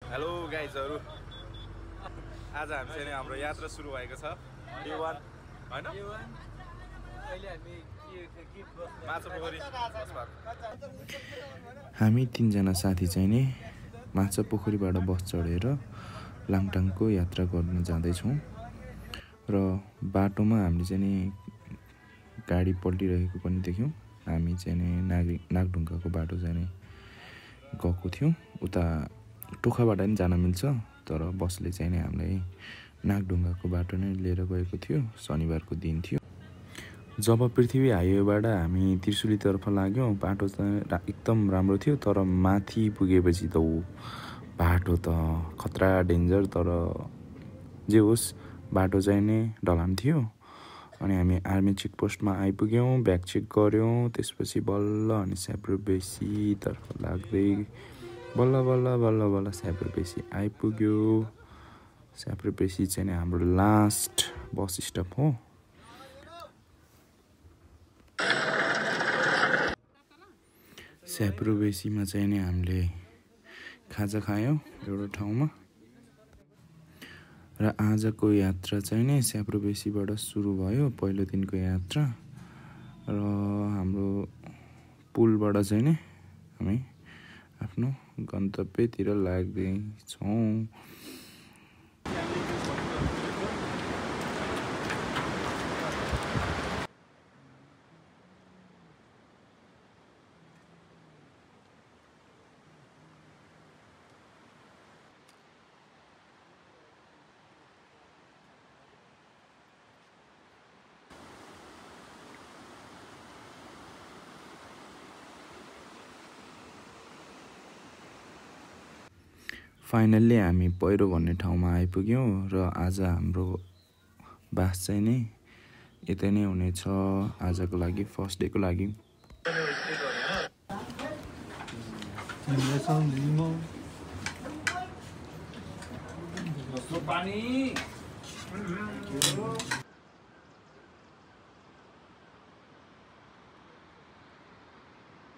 Hello गाइजहरु आज हामी चाहिँ हाम्रो यात्रा सुरु भएको छ डे 1 हैन माछा पोखरी हामी 3 जना साथी चाहिँ नि माछा पोखरीबाट बस चढेर लाङटाङको यात्रा गर्न जाँदै छौं र बाटोमा हामीले चाहिँ नि गाडी पल्टिरहेको पनि देख्यौं। हामी चाहिँ नि नागढुङ्गाको बाटो चाहिँ नि गएको थियौं। उता टोखाबाट नि जान मिल्छ तर बसले चाहिँ नि हामीलाई नागढुङ्गाको बाटो नै लिएर गएको थियो। शनिबारको दिन थियो। जब पृथ्वी हाइवेबाट हामी त्रिशुलीतर्फ लाग्यौं बाटो चाहिँ एकदम राम्रो थियो तर माथि पुगेपछि त बाटो त खतरा डेन्जर तर जे होस् बाटो चाहिँ नि ढलान थियो। अनि हामी आर्मी चेक पोस्टमा आइपुग्यौं, ब्याग चेक गर्यौं, त्यसपछि बल्ल अनि स्याब्रोबेसी तर्फ लाग्दै बल्ल स्याब्रोबेसी आइपुग्यो। स्याब्रोबेसी चाहिँ नि हाम्रो लास्ट बस स्टप हो। स्याब्रोबेसीमा चाहिँ नि हामीले खाजा खायौं एउटा ठाउँमा र आजको यात्रा चाहिँ नि स्याब्रोबेसीबाट सुरु भयो। पहिलो दिनको यात्रा र हाम्रो पुलबाट चाहिँ नि हामी आफ्नो गन्तव्यतिर लाग्दै छौं। फाइनल्ली हामी पहिरो भन्ने ठाउँमा आइपुग्यौं र आज हाम्रो बास चाहिँ नि यतै नै हुनेछ आजको लागि फर्स्ट डे को लागि।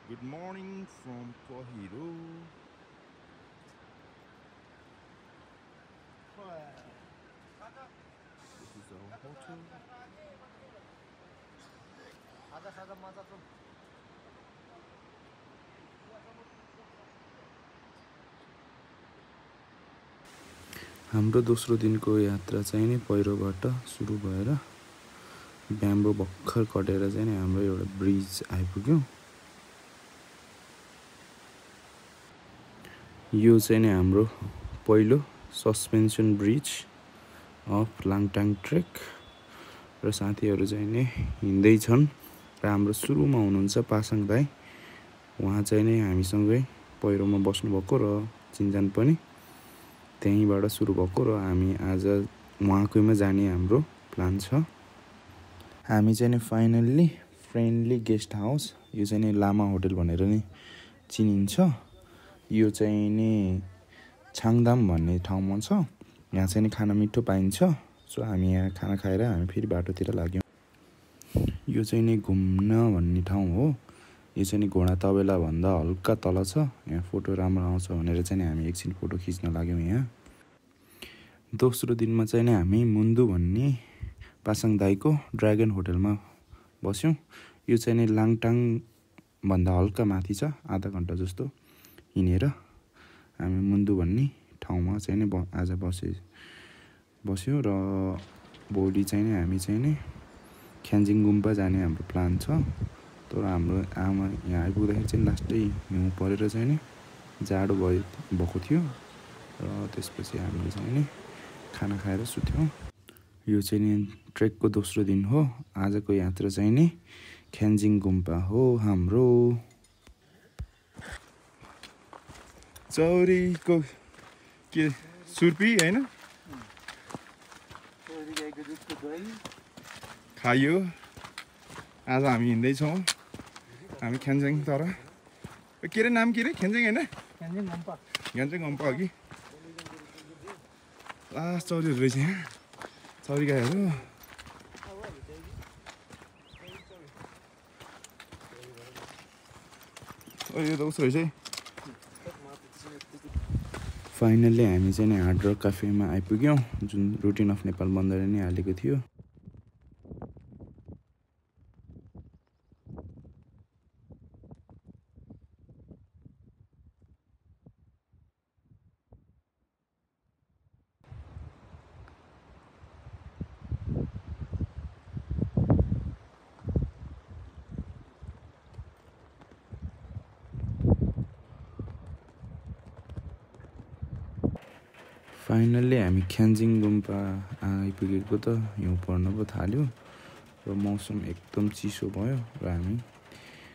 Good morning from Pahiro. This is our hotel. हाम्रो दोस्रो दिनको यात्रा चाहिँ नि पहिरोबाट सुरु भएर ब्याम्बो भर्खर कटेर चाहिँ नि हाम्रो एउटा ब्रिज आइपुग्यो। यो चाहिँ नि हाम्रो पहिलो suspension bridge of Langtang trek र साथीहरू चाहिँ नि हिँड्दै छन् र हाम्रो सुरुमा हुनुहुन्छ पासाङ दाइ। उहाँ चाहिँ नि हामीसँगै पहिरोमा बस्नु भएको र चिनजान पनि त्यहीँबाट सुरु भएको र हामी आज उहाँकैमा जाने हाम्रो प्लान छ। हामी चाहिँ नि फाइनल्ली फ्रेन्डली गेस्ट हाउस यो चाहिँ नि लामा होटल भनेर नि चिनिन्छ। यो चाहिँ नि छाङदाम भन्ने ठाउँमा छ। यहाँ चाहिँ नि खाना मिठो पाइन्छ। सो हामी यहाँ खाना खाएर हामी फेरि बाटोतिर लाग्यौं। यो चाहिँ नि घुम्न भन्ने ठाउँ हो। यो चाहिँ नि घोडा तबेला भन्दा हल्का तल छ। यहाँ फोटो राम्रो आउँछ भनेर चाहिँ नि हामी एकछिन फोटो खिच्न लाग्यौं। यहाँ दोस्रो दिनमा चाहिँ नि हामी मुन्दु भन्ने पासाङ दाइको ड्रागन होटलमा बस्यौं। यो चाहिँ नि लाङटाङ भन्दा हल्का माथि छ। आधा घण्टा जस्तो हिँडेर हामी मुन्दु भन्ने ठाउँमा चाहिँ नि आज बस्यो र भोलि चाहिँ नि हामी चाहिँ नि ख्यान्जिङ गुम्पा जाने हाम्रो प्लान छ। तर हाम्रो आमा यहाँ आइपुग्दाखेरि चाहिँ लास्टै हिउँ परेर चाहिँ नि जाडो भएको थियो र त्यसपछि हामीले चाहिँ नि खाना खाएर सुत्यौं। यो चाहिँ नि ट्रेकको दोस्रो दिन हो। आजको यात्रा चाहिँ नि ख्यान्जिङ गुम्पा हो हाम्रो। चौरीको के सुर्पी हैन खायो। आज हामी हिँड्दै छौं। हामी ख्यान्जिङ तर के रे नाम के रे ख्यान्जिङ हैन ख्यान्जिङ गम्पा हो कि लास्ट चौरीहरू रहेछ यहाँ। चौरी गाईहरू यो त उसो रहेछ है। फाइनल्ली हामी चाहिँ नि हार्ड रक क्याफेमा आइपुग्यौँ, जुन रुटिन अफ नेपाल बन्दरले नै हालेको थियो। फाइनल्ली हामी ख्यान्जिङ गुम्पा आइपुगेको त हिउँ पर्न पो थाल्यो र मौसम एकदम चिसो भयो र हामी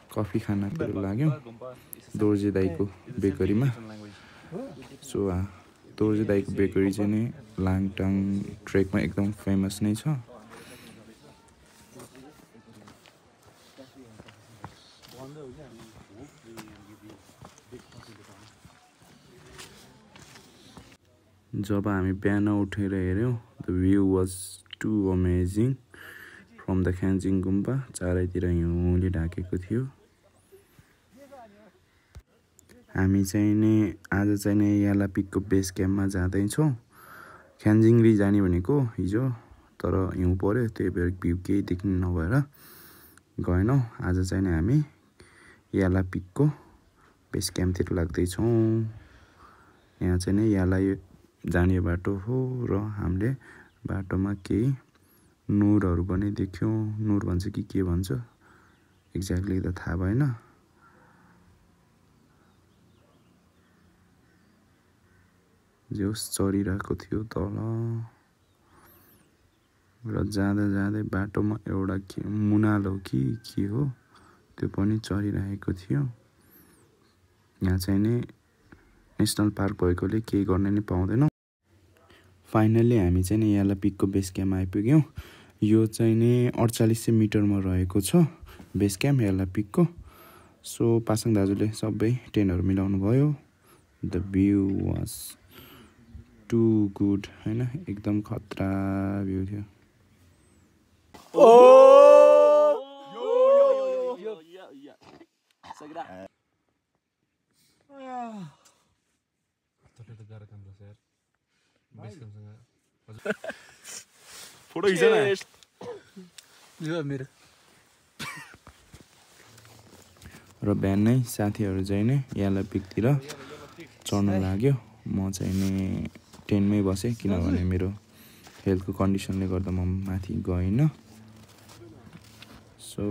कफी खानको लाग्यौँ दोर्जे दाईको बेकरीमा। सो दोर्जे दाईको बेकरी चाहिँ नि लाङटाङ ट्रेकमा एकदम फेमस नै छ। जब हामी बिहान उठेर हेऱ्यौँ, the view was too amazing from the Kyanjin Gompa. चारैतिर हिउँले ढाकेको थियो। हामी चाहिँ नि आज चाहिँ नि याला पिकको बेस क्याम्पमा जाँदैछौँ। ख्यान्जिङरी जाने भनेको हिजो, तर हिउँ पऱ्यो, त्यही भएर भ्यू केही देख्ने नभएर गएनौँ। आज चाहिँ नि हामी याला पिकको बेस क्याम्पतिर लाग्दैछौँ। यहाँ चाहिँ नि याला जाने बाटो हो र हामीले बाटोमा केही नुरहरू पनि देख्यौँ। नुर भन्छ कि के भन्छ एक्ज्याक्टली त थाहा भएन। जे होस् चरिरहेको थियो तल र जाँदा जाँदै बाटोमा एउटा के मुनाल हो कि के हो त्यो पनि चरिरहेको थियो। यहाँ चाहिँ नि नेसनल पार्क भएकोले केही गर्न नि पाउँदैनौँ। फाइनल्ली हामी चाहिँ नि याला पिकको बेस क्याम्पमा आइपुग्यौँ। यो चाहिँ नि 4800 मिटरमा रहेको छ बेस क्याम्प याला पिकको। सो पासाङ दाजुले सबै टेन्टहरू मिलाउनु भयो। The view was too good होइन, एकदम खतरा भ्यू थियो। फोटो खिच मेरो। र बिहानै साथीहरू चाहिँ नि याला पिकतिर चढ्नु लाग्यो। म चाहिँ नि टेन्टमै बसेँ किनभने मेरो हेल्थको कन्डिसनले गर्दा म माथि गइनँ। सो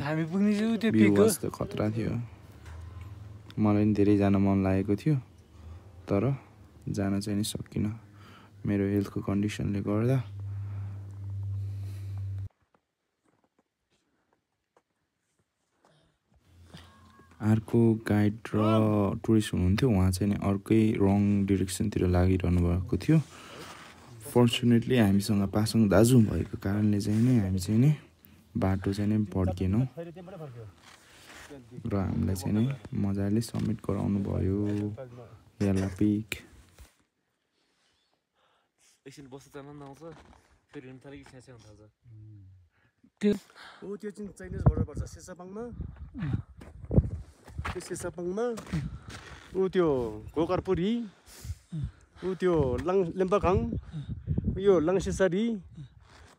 हामी पुग्ने त्यो भ्यू त खतरा थियो। मलाई नि धेरै जान मन लागेको थियो तर जान चाहिँ नि सकिनँ मेरो हेल्थको कन्डिसनले गर्दा। अर्को गाइड र टुरिस्ट हुनुहुन्थ्यो, उहाँ चाहिँ नि अर्कै रङ डिरेक्सनतिर लागिरहनु भएको थियो। फर्चुनेटली हामीसँग पासाङ दाजु भएको कारणले चाहिँ नि हामी चाहिँ नि बाटो चाहिँ नि भड्केनौँ र हामीलाई चाहिँ नि मजाले सब्मिट गराउनु भयो याला पिक। एकछिन बस्नु चलाउन आउँछ फेरि हिँड्नु थाल्यो कि छ्याछ्या हुन थाल्छ। त्यो चाहिँ चाइनिज बोर्डर पर्छ सेसापाङमा। त्यो सेसापाङमा त्यो गोकर्पुरी त्यो लेम्पाखाङ यो लाङसेसारी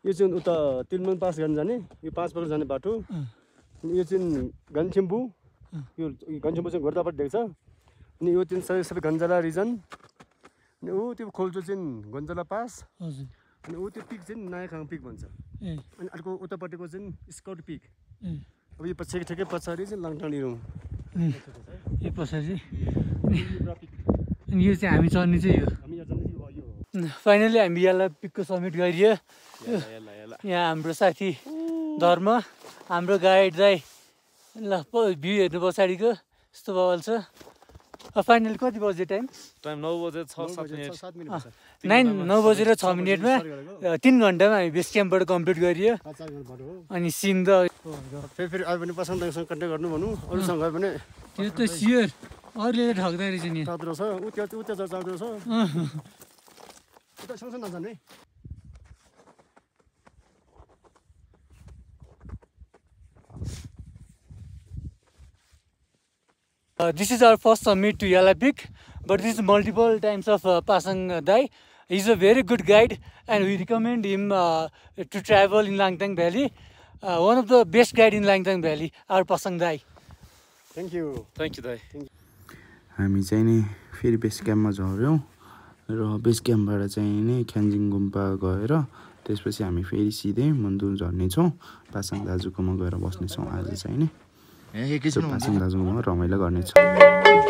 यो चाहिँ उता तिलमन पास गर्न जाने यो 5 पक्रेर जाने बाटो। यो चाहिँ घनछिम्पू, यो घनछिम्पू चाहिँ घोर्दापट्टि देख्छ। अनि यो चाहिँ सबै गन्जाला रिजन। अनि त्यो खोल्चो चाहिँ गन्जाला पास। अनि त्यो पिक चाहिँ नायाखाङ पिक भन्छ। अनि अर्को उतापट्टिको चाहिँ स्काउट पिक। अब यो ठेकै पछाडि चाहिँ लाङटाङ रुम यो पछाडि। अनि यो चाहिँ हामी चढ्ने चाहिँ यो फाइनली हामी याला पिकको सब्मिट गरियो। यहाँ हाम्रो साथी धर्म, हाम्रो गाइड दाइ, ल भ्यू हेर्नु पछाडिको यस्तो बवाल छ। फाइनली कति बजे टाइम? टाइम 9 बजेर 6-7 मिनेट। 9 बजेर 6 मिनेटमा 3 घन्टामा हामी बेस क्याम्पबाट कम्प्लिट गरियो। अनि सिन द फेरि अरू पनि पसन्दसँग कन्ट्याक्ट गर्नु भन्नु अरूसँग गयो भने त्यो त स्योर अरूले ठग्दै रहेछ नि। चाँदो छ उता चाँदो छ उता सँगसँगै नजाने। This is our first summit to Yala Peak. but this is multiple times of Pasang Dai. He's a very good guide, and we recommend him to travel in Langtang Valley. One of the best guide in Langtang Valley, our Pasang Dai. Thank you. Thank you, Dai. हामी चाहिँ नि फेरि base क्याम्पमा झऱ्यौँ र base क्याम्पबाट चाहिँ नि ख्यान्जिङ गुम्पा गएर त्यसपछि हामी फेरि सिधै मन्दुल झर्नेछौँ पासाङ दाजुकोमा गएर बस्नेछौँ आज चाहिँ नि पासाङ दाजुकोमा रमाइलो गर्नेछौँ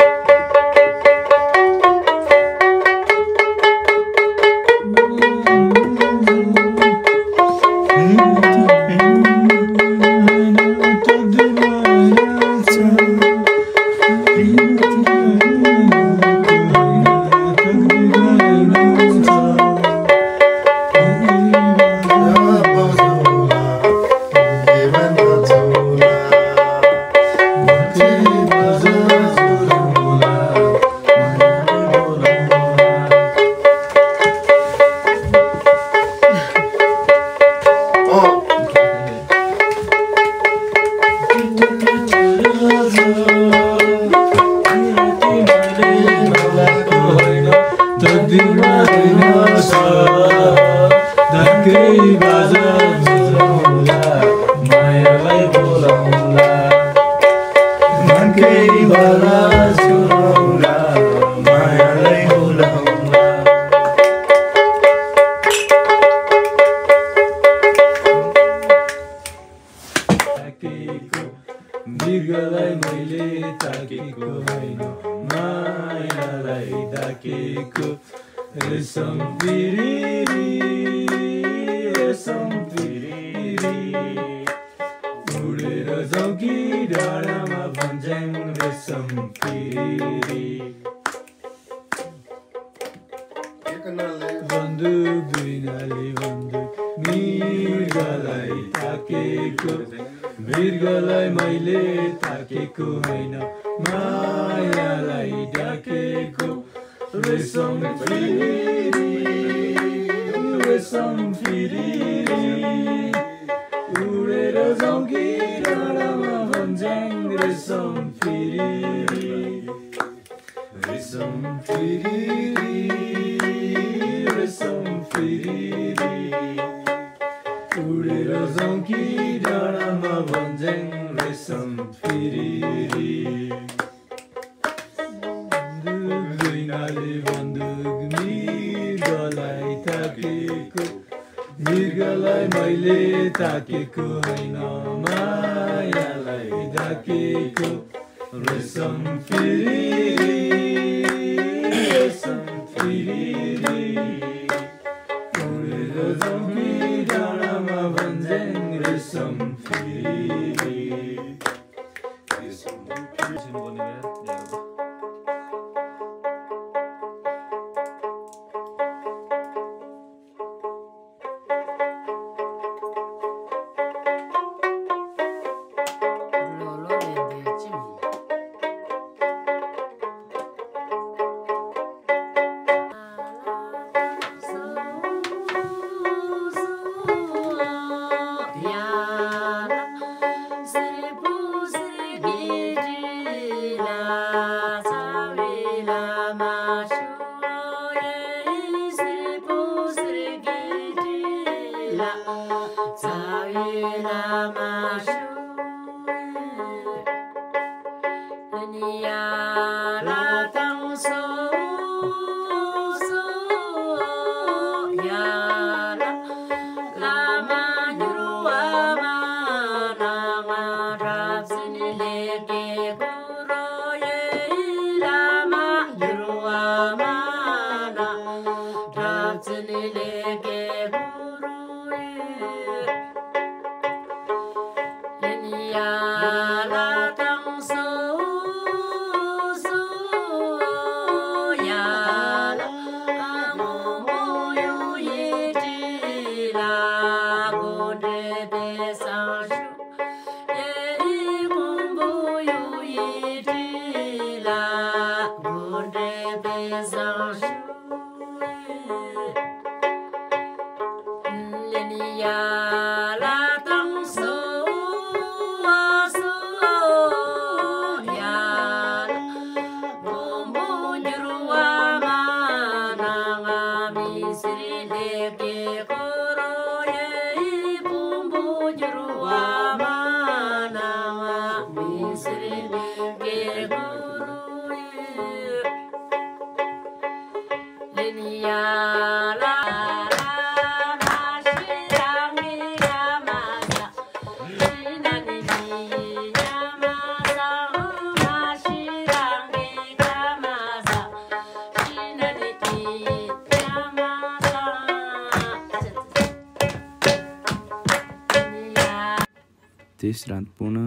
त्यस रात पुनः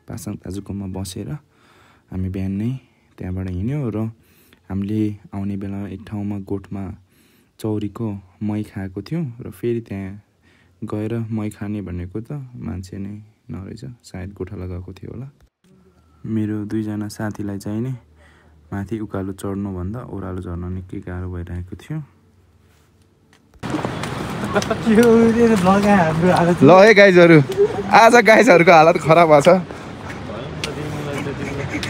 पासाङ दाजुकोमा बसेर हामी बिहान नै त्यहाँबाट हिँड्यो र हामीले आउने बेला एक ठाउँमा गोठमा चौरीको मही खाएको थियौँ र फेरि त्यहाँ गएर मही खाने भनेको त मान्छे नै नरहेछ, सायद गोठाला गएको थियो होला। मेरो दुईजना साथीलाई चाहिँ नि माथि उकालो चढ्नुभन्दा ओह्रालो झर्न निकै गाह्रो भइरहेको थियो। ल है गाइजहरू, आज गाइजहरूको हालत खराब भएको छ।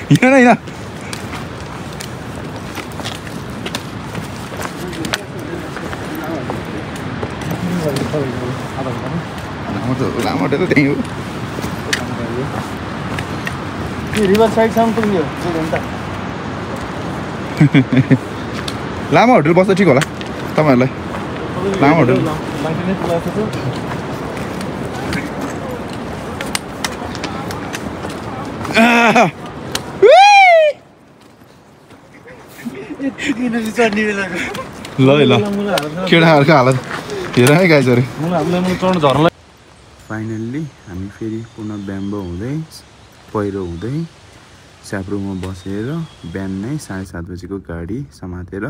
हिँड न हिँड। लामो त त्यही हो। रिभर साइडसम्म पुग्ने हो लामो होटल बस्दा ठिक होला तपाईँहरूलाई। लामो होटल ल है ल केटाहरूको हालत हेर है गाइजहरू। फाइनल्ली हामी फेरि पुनः ब्याम्बो हुँदै पहिरो हुँदै स्याब्रुमा बसेर बिहान नै 7:30 बजीको गाडी समातेर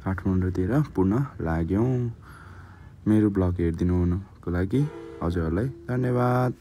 काठमाडौँतिर पुनः लाग्यौँ। मेरो ब्लग हेरिदिनु हुनुको लागि हजुरहरूलाई धन्यवाद।